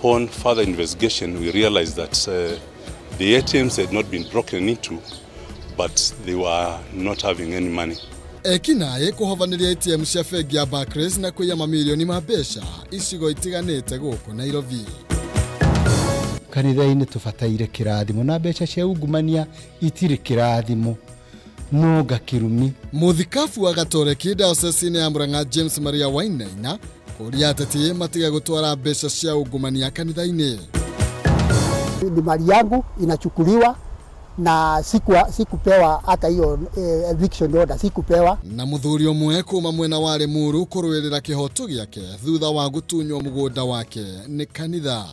Upon further investigation, we realized that the ATMs had not been broken into, but they were not having any money. Ekinaĩ kũhobanĩria ATM cia bengi ya Barclays na kũiya mamirioni ma mbeca icigo itiganĩte gũkũ Nairobi. Kanitha-inĩ tũbataire kĩrathimo na mbeca cia ungumania itirĩ kĩrathimo no ngakĩrumi. Mũthikabu wa Gatoreki diocese-inĩ ya Murang'a James Maria Wainaina kũria ateti matige gũtwara mbeca cia ungumania kanitha-inĩ. Ni mali yangu inachukuliwa na sikupewa hata hiyo eviction order sikupewa. Na muthuri ũmwe kuma mwena wa Limuru kũrũĩrĩra kĩhoto gĩake thutha wa gũtunywo mũgũnda wake nĩ kanitha.